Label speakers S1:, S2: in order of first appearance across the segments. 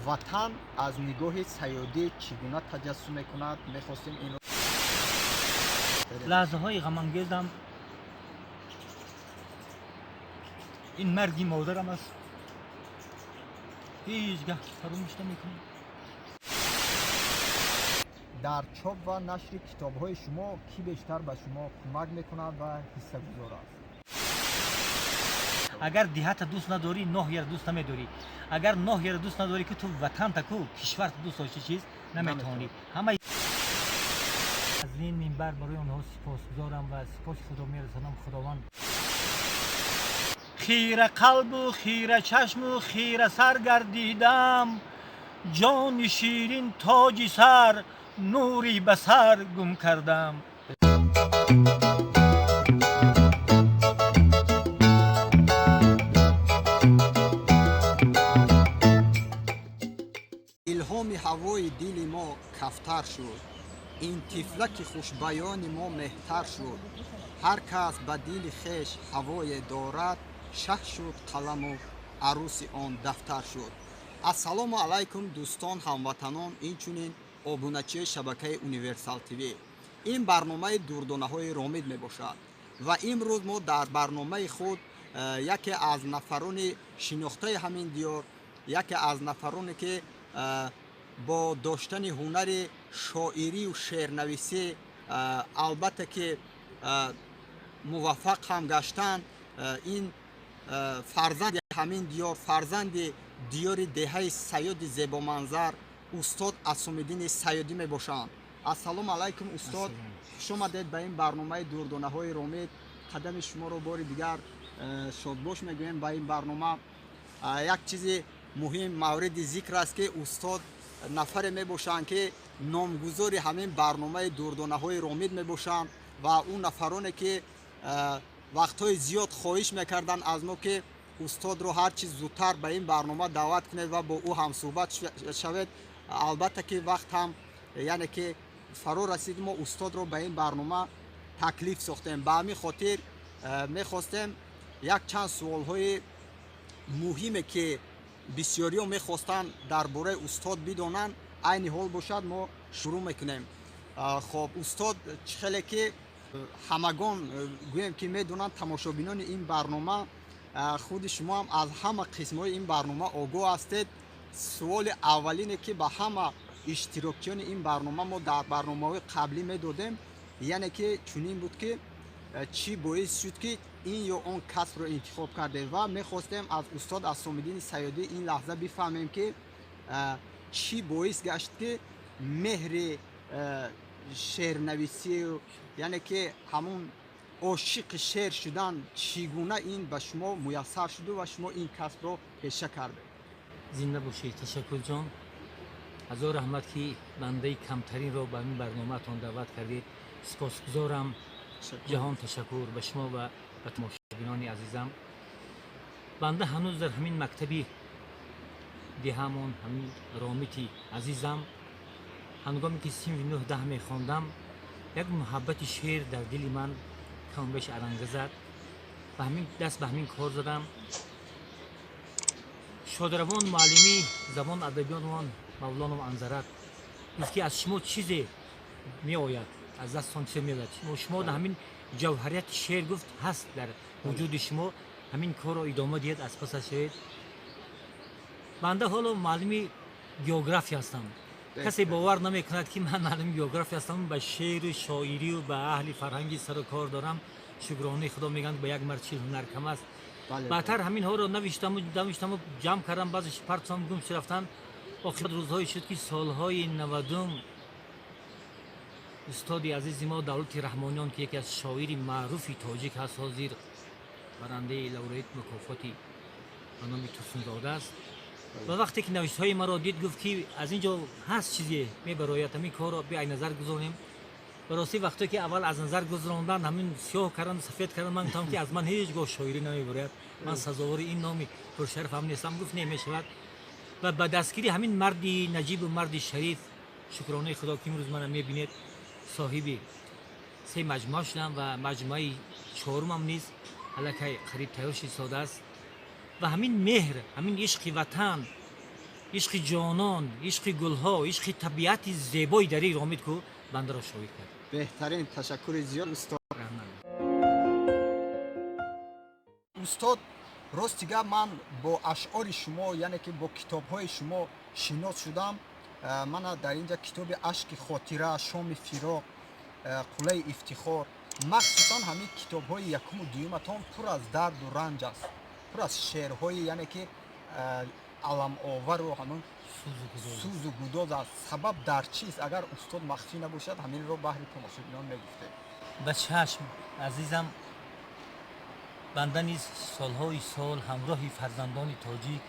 S1: Ватан аз нигоҳи Сайёдӣ чӣ гуна таҷассум мекунад? Мехостем инро.
S2: Лаҳзаҳои ғамангезам ин марги модарам аст, ҳеҷ гаҳ фаромӯш намекунам.
S1: Дар чоп ва нашри китобҳои шумо кӣ бештар ба шумо кӯмак мекунад ва ҳиссагузор аст?
S2: Агар деҳата дӯст надорӣ, ноҳияро дӯст намедорӣ. Агар ноҳияро дӯст надорӣ, ки ту ватанта ку кишварта дӯст дошти, чиз наметавонӣ. Ҳама аз ин минбар барои онҳо сипосгузорам ва сипоси худро мерасонам. Худованд хира қалбу хира чашму хира сар гардидам, ҷони ширин тоҷи сар, нури басар гум кардам.
S1: Илҳоми ҳавои дили мо кафтар шуд, ин тифлаки хушбаёни мо меҳтар шуд. Ҳар кас ба дили хеш ҳавое дорад, шаҳ шуд қаламу арӯси он дафтар шуд. Ассалому алайкум, дӯстон, ҳамватанон, инчунин обуначиёи шабакаи Универсал ТВ. Ин барномаи дурдонаҳои Ромид мебошад ва имрӯз мо дар барномаи худ яке аз нафарони шинохтаи ҳамин диёр, яке аз нафароне ки бо доштани ҳунари шоирию шеърнависӣ, албатта ки муваффақ ҳам гаштанд, ин фарзанди ҳамин диёр, фарзанди диёри деҳаи Сайёди зебоманзар, устод Асомиддини Сайёдӣ мебошанд. Ассалому алайкум, устод, хуш омадед ба ин барномаи дурдонаҳои Ромид. Қадами шуморо бори дигар шодбош мегӯем ба ин барнома. Як чизи муҳим мавриди зикр аст, ки устод нафаре мебошанд, ки номгузори ҳамин барномаи дурдонаҳои Ромид мебошанд ва ӯ нафароне ки вақтҳои зиёд хоҳиш мекарданд аз мо, ки устодро ҳар чиз зудтар ба ин барнома даъват кунед ва бо ӯ ҳамсӯҳбат шавед. Албатта ки вақт ҳам, яъне ки фаро расид, мо устодро ба ин барнома таклиф сохтем. Ба ҳамин хотир мехостем як чанд суолҳои муҳиме, ки бисёриҳо мехостанд дар бораи устод бидонанд, айни ҳол бошад, мо шурӯъ мекунем. Хоб, устод, чӣ хеле ки ҳамагон гӯем ки медонанд, тамошобинони ин барнома, худи шумо ҳам аз ҳама қисмҳои ин барнома огоҳ ҳастед. Суоли аввалине, ки ба ҳама иштирокчиёни ин барнома мо дар барномаҳои қаблӣ медодем, яъне ки чунин буд, ки чӣ боис шуд, ки ин ё он касбро интихоб кардем, ва мехостем аз устод Асомиддини Сайёдӣ ин лаҳза бифаҳмем, ки чӣ боис гашт, ки меҳри шеърнависию, яъне ки ҳамун ошиқи шеър шудан чӣ гуна ин ба шумо муяссар шуду ва шумо ин касбро пеша кардед?
S2: Зинда бошед, ташаккурҷон, ҳазор раҳмат, ки бандаи камтаринро ба ин барномаатон даъват кардед. Сипосгузорам, ҷаҳон ташаккур ба шумо ва ба тамошобинони азизам. Банда ҳанӯз дар ҳамин мактаби деҳамон, ҳамин Ромити азизам, ҳангоме ки синфи нӯҳ даҳ мехондам, як муҳаббати шеър дар дили ман камбеш аранга зад. Ба ҳамин даст ба ҳамин кор задам. Шодравон муаллими забон адабиётмон Мавлонов Анзарат гуфт, ки аз шумо чизе меояд, аз дасттон чизе меояд, шумо дар ҳамин ҷавҳарияти шеър, гуфт, ҳаст дар вуҷуди шумо, ҳамин корро идома диҳед, аз пасаш шавед. Банда ҳоло муаллими география ҳастам. Касе бовар намекунад, ки ман муаллими география ҳастам, ба шеъру шоирию ба аҳли фарҳанги сару кор дорам. Шукронаи Худо, мегӯянд, ба як мард чил ҳунар кам аст. Баъдтар ҳаминҳоро навиштаму навиштаму ҷамъ кардам, баъзеш партам, гум шуд, рафтан. Охир рӯзҳое шуд, ки солҳои 90-ум устоди азизи мо Давлати Раҳмониён, ки яке аз шоири маъруфи тоҷик ҳаст, ҳозир барандаи лауреат мукофоти ба номи Турсунзода аст, ва вақте ки навиштҳои маро дид, гуфт, ки аз ин ҷо ҳаст чизе мебарояд, ҳамин корро биай назар гузорем. Ба ростӣ, вақте ки аввал аз назар гузарондан, ҳамин сиёҳ кардан, сафед кардан, ман гуфтам, ки аз ман ҳеҷ гоҳ шоирӣ намебарояд, ман сазовори ин номи пуршараф ҳам нестам. Гуфт, не, мешавад. Ва ба дастгири ҳамин марди наҷибу марди шариф, шукронаи Худо, ки имрӯз мана мебинед, соҳиби се маҷмӯа шудам ва маҷмӯаи чорумам низ аллакай қариб тайёр шидсодааст. Ва ҳамин меҳр, ҳамин ишқи ватан. Ишқи ҷонон, ишқи гулҳо, ишқи табиати зебои дари Ромит ку бандаро шоир кард.
S1: Беҳтарин, ташаккури зиёд, устод.
S2: Раҳмат.
S1: Устод, рости гап, ман бо ашъори шумо, яъне ки бо китобҳои шумо шинос шудам. Мана дар инҷа китоби «Ашки хотира», «Шоми фироқ», «Қуллаи ифтихор», махсусан ҳамин китобҳои якуму дуюматон пур аз дарду ранҷ аст, пур аз шеърҳои, яъне ки аламовару ҳамун
S2: сӯзу гудоз.
S1: Сӯзу гудоз аст. Сабаб дар чист? Агар, устод, махфӣ набошад, ҳаминро баҳри тамошобинон мегуфтед.
S2: Ба чашм, азизам. Банда низ солҳои сол ҳамроҳи фарзандони тоҷик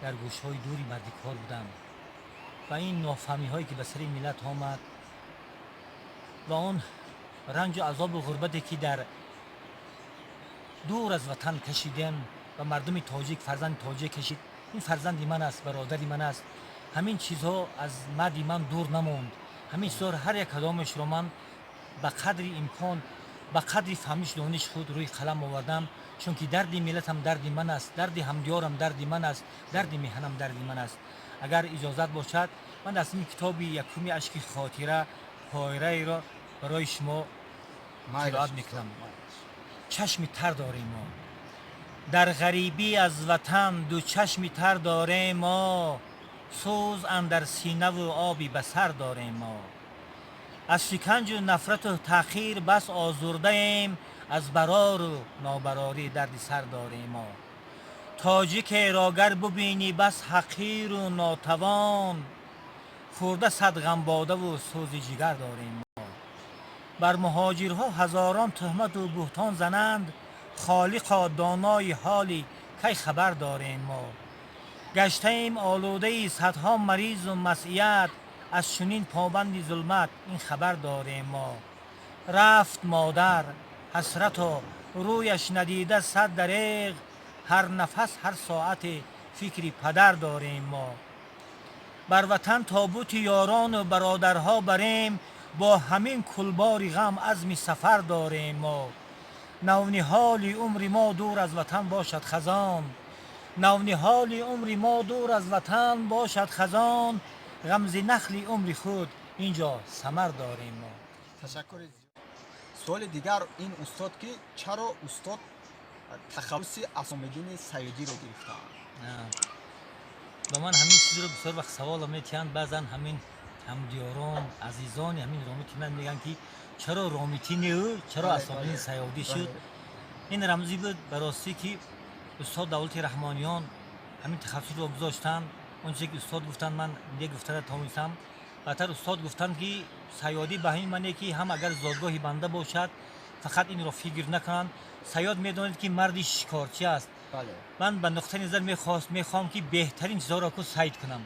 S2: дар гӯшҳои дури мардикор будам ва ин нофаҳмиҳое, ки ба сари миллат омад, ва он ранҷу азобу ғурбате, ки дар дур аз ватан кашидем ва мардуми тоҷик, фарзанди тоҷик кашид, ин фарзанди ман аст, бародари ман аст, ҳамин чизҳо аз мади ман дур намонд. Ҳамин чизҳоро ҳар як кадомешро ман ба қадри имкон, ба қадри фаҳмиш, дониш худ рӯи қалам овардам, чунки дарди миллатам дарди ман аст, дарди ҳамдиёрам дарди ман аст, дарди меҳанам дарди ман аст. Агар иҷозат бошад, ман аз ин китоби якуми «Ашки хотира» поираеро барои шумо қироат мекунам. Чашми тар дорем мо дар ғарибӣ аз ватан, ду чашми тар дорем мо, сӯз андар синаву оби ба сар дорем мо, аз шиканҷу нафрату таъхир бас озурдаем, аз барору нобарорӣ дарди сар дорем мо. Тоҷикеро гар бубинӣ, бас ҳақиру нотавон, хӯрда сад ғамбодаву сӯзи ҷигар дорем мо. Бар муҳоҷирҳо ҳазорон туҳмату буҳтон зананд, холиқо, донои ҳоли кай хабар дорем мо. Гаштаем олудаи садҳо маризу масъият, аз чунин побанди зулмат ин хабар дорем мо. Рафт модар, ҳасрато, рӯяш надида сад дареғ, ҳар нафас, ҳар соате фикри падар дорем мо. Бар ватан тобути ёрону бародарҳо барем, бо ҳамин кулбори ғам азми сафар дорем мо. Навниҳоли умри мо дур аз ватан бошад хазон, навниҳоли умри мо дур аз ватан бошад хазон, ғамзи нахли умри худ ин ҷо самар дорем мо.
S1: Ташаккури зиёд. Суоли дигар ин, устод, ки чаро устод тахаллуси Асомиддини Саёдиро гирифтаанд?
S2: Ба ман ҳамин чизро бисёр вақт саволо метиҳанд. Баъзан ҳамин ҳамдиёрон, азизони ҳамин ромити ман мегӯянд, ки чаро ромитӣ неу, чаро Асомиддини Саёдӣ шуд? Ин рамзӣ буд ба ростӣ, ки устод Давлати Раҳмониён ҳамин тахассусро гузоштанд. Он чизе, ки устод гуфтанд, ман гуфтада тавонистам. Баъдтар устод гуфтанд, ки Саёдӣ ба ҳамин маъне, ки ҳам агар зодгоҳи банда бошад, фақат инро фикр накунанд. Саёд, медонед, ки марди шикорчӣ аст. Ман ба нуқтаи назар мехоҳам, ки беҳтарин чизҳоро ку сайд кунам,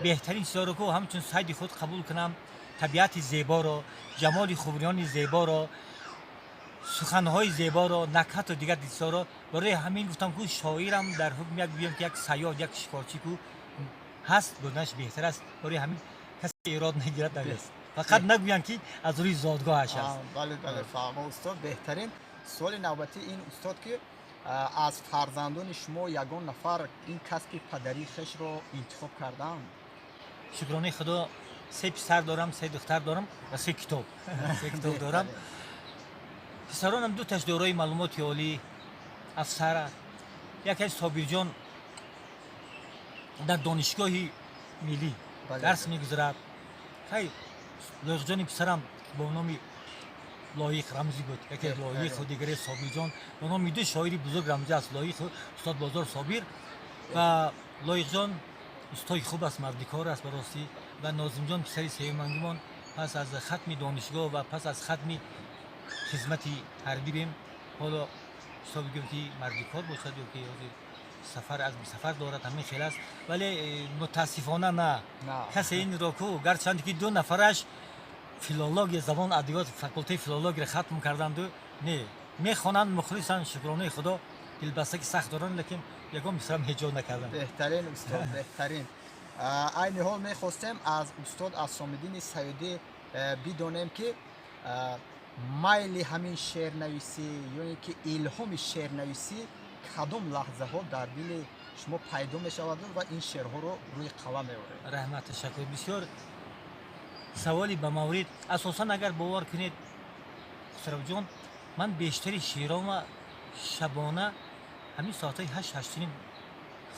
S2: беҳтарин чизҳоро ку ҳамчун сайди худ қабул кунам: табиати зеборо, ҷамоли хубриёни зеборо, суханҳои зеборо, накҳату дигар чизҳоро. Барои ҳамин гуфтам, ку шоирам дар ҳукм як гӯям, ки як саёд, як шикорчӣ ку ҳаст, буданаш беҳтар аст. Барои ҳамин касе эрод нагирад, фақат нагӯянд, ки аз рӯи зодгоҳаш аст.
S1: Бале, фаҳмо, устод, беҳтарин. Суоли навбатӣ ин, устод, ки аз фарзандони шумо ягон нафар ин касби падарии хешро интихоб карданд?
S2: Шукронаи Худо, се писар дорам, се духтар дорам ва се китоб, се китоб дорам. Писаронам дуташ дорои маълумоти олӣ, афсара. Якеш, Собирҷон, дар Донишгоҳи миллӣ дарс мегузарад. Хай, Лоиқҷони писарам бо номи Лоиқ рамзӣ буд, яке Лоиқу дигаре Собирҷон, бо номи ду шоири бузург рамзӣ аст, Лоиқу устод Бозор Собир. Ва Лоиқҷон устои хуб аст, мардикор аст ба ростӣ. Ва Нозимҷон, писари сеюмангимон, пас аз хатми донишгоҳ ва пас аз хатми хизмати ҳарбӣ бем, ҳоло ҳисоб бигӯем, ки мардикор бошад ё ки ҳозир сафар аз сафар дорад, ҳамин хел аст. Вале мутаассифона на касе инро ку, гарчанде ки ду нафараш филология, забон, адабиёт, факултаи филологияро хатм карданду, не мехонанд, мухлисанд, шукронаи Худо, дилбастаги сахт доранд, лекин ягон мисрам эҷод накардам.
S1: Беҳтарин, устод, беҳтарин. Айни ҳол мехостем аз устод Асомиддини Саёдӣ бидонем, ки майли ҳамин шеърнависӣ ё ин ки илҳоми шеърнависӣ кадом лаҳзаҳо дар дили Шумо пайдо мешавад ва ин шеърҳоро рӯи қалам меоред?
S2: Раҳмат, ташаккур. Бисёр саволи ба маврид. Асосан, агар бовар кунед, Хусравҷон, ман бештари шеърома шабона ҳамин соатҳои 8, 8:30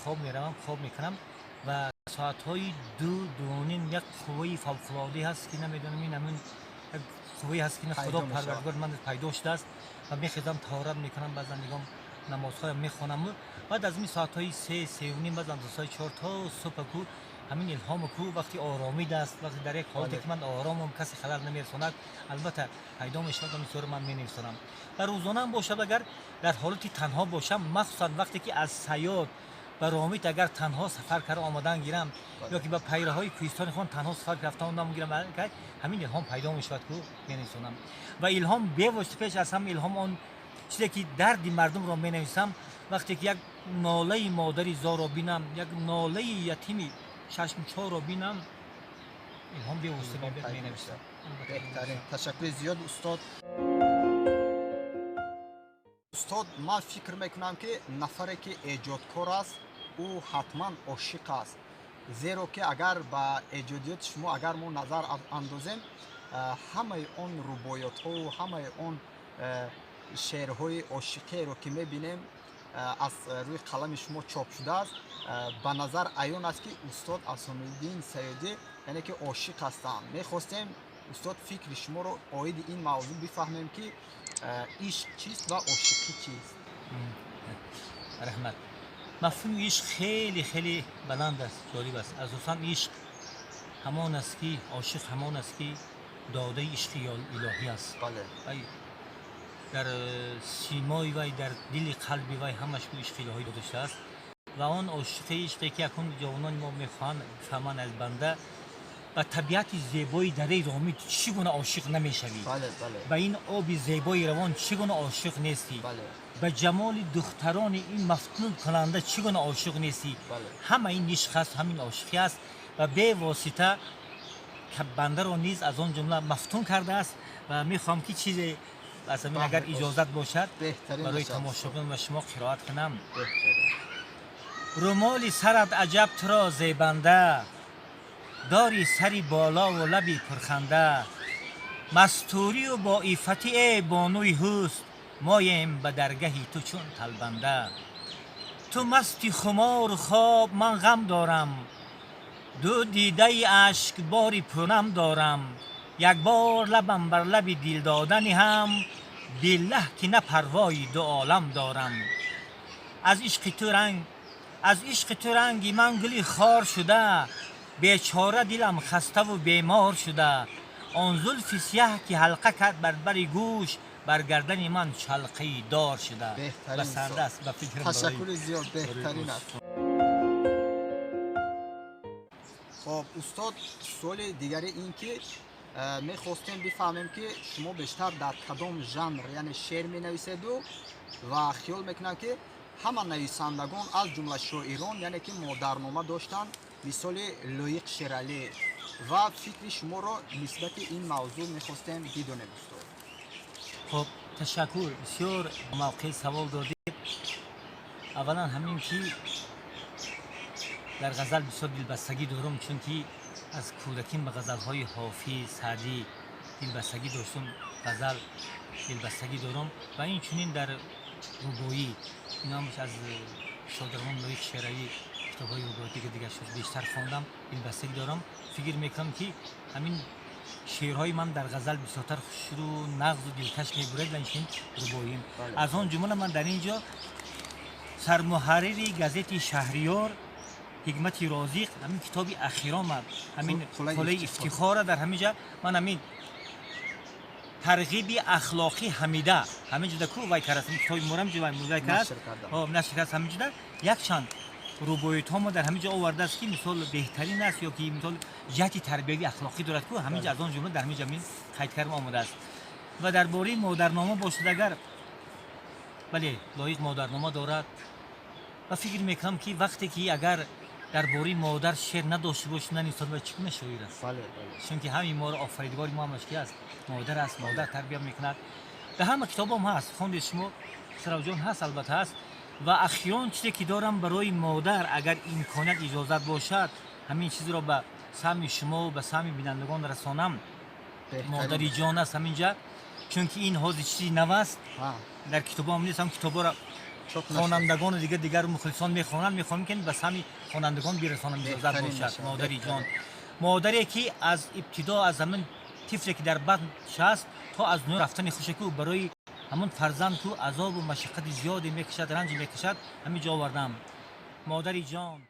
S2: хоб меравам, хоб мекунам ва соатҳои 2, 2:30 як қувваи фавқулоддае ҳаст, ки намедонам, ин ҳамин як қуввае ҳаст, ки Худо, Парвардигор ман пайдо шудааст ва мехезам, таҳорат мекунам, баъзан нигом намозҳоям мехонам. Баъд аз ин соатҳои 3, 3:30, баъзан соати 4 то субҳ ку ҳамин илҳому ку вақти оромидаст, вақте дар як ҳолате ки ман оромам, касе халал намерасонад, албатта, пайдо мешавад ва мисоро ман менависонам. Ва рӯзонаам бошад, агар дар ҳолати танҳо бошам, махсусан вақте ки аз Сайёд ба Ромит агар танҳо сафар карда омадан гирам ё ки ба пайраҳои кӯҳистони хон танҳо сафар рафта омадан гирам, ҳамин илҳом пайдо мешавад ку менависонам. Ва илҳом бевосита, пеш аз ҳама илҳом он чизе ки дарди мардумро менависам. Вақте ки як нолаи модари зорро бинам, як нолаи ятими чашмчорро бинам, илҳом бевосита мебиёд, менависам.
S1: Беҳтарин, ташаккури зиёд, устод. Устод, ман фикр мекунам, ки нафаре ки эҷодкор аст, ӯ ҳатман ошиқ аст, зеро ки агар ба эҷодиёти шумо агар мо назар андозем, ҳамаи он рубоётҳову ҳамаи он шеърҳои ошиқиеро ки мебинем, аз рӯи қалами шумо чоп шудааст, ба назар аён аст, ки устод Асомиддин Сайёдӣ яъне ки ошиқ ҳастанд. Мехостем, устод, фикри шуморо оиди ин мавзӯъ бифаҳмем, ки ишқ чист ва ошиқӣ чист?
S2: Раҳмат. Мафҳуми ишқ хеле хеле баланд аст, ҷолиб аст. Асосан ишқ ҳамон аст, ки ошиқ ҳамон аст, ки додаи ишқи илоҳӣ аст. Дар симои вай, дар дили қалби вай ҳамаш ку ишқи илоҳӣ дода шудааст. Ва он ошиқи ишқе ки акнун ҷавонони мо мехоҳанд фаҳманд аз банда, ба табиати зебои дараи Ромит чӣ гуна ошиқ намешавӣ? Ба ин оби зебои равон чӣ гуна ошиқ нестӣ? Ба ҷамоли духтарони ин мафтункунанда чӣ гуна ошиқ нестӣ? Ҳама ин ишқ аст, ҳамин ошиқӣ аст ва бевосита бандаро низ аз он ҷумла мафтун кардааст. Ва мехоҳам, ки чизе аз ҳамин, агар иҷозат бошад, барои тамошобин ва шумо қироат кунам. Румоли сарат аҷаб туро зебанда, дори сари болову лаби пурханда, мастурию бо иффатӣ, э бонуи ҳусн, моем ба даргаҳи ту чун талбанда. Ту масти хумору хоб, ман ғам дорам, ду дидаи ашкбори пурнам дорам. Як бор лабам бар лаби дил додани ҳам, биллаҳ, ки на парвои ду олам дорам. Аз ишқи ту ранг, аз ишқи ту ранги ман гули хор шуда, бечора дилам хаставу бемор шуда. Он зулфи сияҳ, ки ҳалқа кард бар бари гӯш, бар гардани ман чалқаи дор шуда. Басанда аст, ба фикрам.
S1: Ташаккури зиёд, беҳтарин аст. Хоб, устод, суоли дигаре ин ки мехостем бифаҳмем, ки шумо бештар дар кадом жанр, яъне шеър менависеду ва хиёл мекунам, ки ҳама нависандагон, аз ҷумла шоирон, яъне ки модарнома доштанд, мисоли Лоиқ Шералӣ, ва фикри шуморо нисбати ин мавзӯъ мехостем бидонем, устод.
S2: Хоб, ташаккур, бисёр мавқеи савол додед. Аввалан ҳамин ки дар ғазал бисёр дилбастагӣ дорам, чунки аз кӯдаким ба ғазалҳои Ҳофиз, Саъдӣ дилбастагӣ доштум, ғазал дилбастагӣ дорам ва инчунин дар рубоӣ, инам аз шодравон Лоиқ Шералӣ, китобҳои рубоӣ ки дигар шуд, бештар хондам, дилбастагӣ дорам. Фикр мекунам, ки ҳамин шеърҳои ман дар ғазал бисёртар хушрӯ, нағзу дилкаш мебурад ва инчунин рубоим. Аз он ҷумла ман дар ин ҷо сармуҳаррири газети «Шаҳриёр» Ҳикмати Розиқ, ҳамин китоби ахиромад, ҳамин «Қуллаи ифтихора», дар ҳамин ҷа ман ҳамин тарғиби ахлоқӣ ҳамида ҳамин ҷуда ку вай кард, китоби морам ҷо вай кард, нашр кард. Ҳамин ҷуда якчанд рубоятҳо мо дар ҳамин ҷо овардааст, ки мисол беҳтарин аст ё ки мисол ҷиҳати тарбиявии ахлоқӣ дорад ку ҳамин ҷо аз он ҷумла дар ҳамин ҷо қайд кардам омадааст. Ва дар бораи модарнома бошад агар, бале, Лоиқ модарнома дорад ва фикр мекунам, ки вақте ки агар дар бораи модар шеър надошта бошӣ, нанисод ва чӣ гуна шоир аст? Чунки ҳамин моро офаридгори мо ҳамаш ки аст, модар аст, модар тарбия мекунад. Дар ҳама китобам ҳаст, хондед шумо, Саравҷон, ҳаст, албатта ҳаст. Ва ахирон чизе ки дорам барои модар, агар имконият, иҷозат бошад, ҳамин чизро ба самъи шумо, ба самъи бинандагон расонам. Модари ҷон аст ҳаминҷа, чунки ин ҳозир чизи нав аст, дар китобҳо нест. Ҳам китобҳоро хонандагону дигар мухлисон мехонанд. Мехоҳам ки ба самъи хонандагон бирасонам, иҷозат бошад. Модари ҷон, модаре ки аз ибтидо, аз ҳамин тифле ки дар батн аст, то аз дунё рафтани хуше ку барои ҳамон фарзанд ку азобу машаққати зиёде мекашад, ранҷе мекашад, ҳамин ҷо овардам, модари ҷон.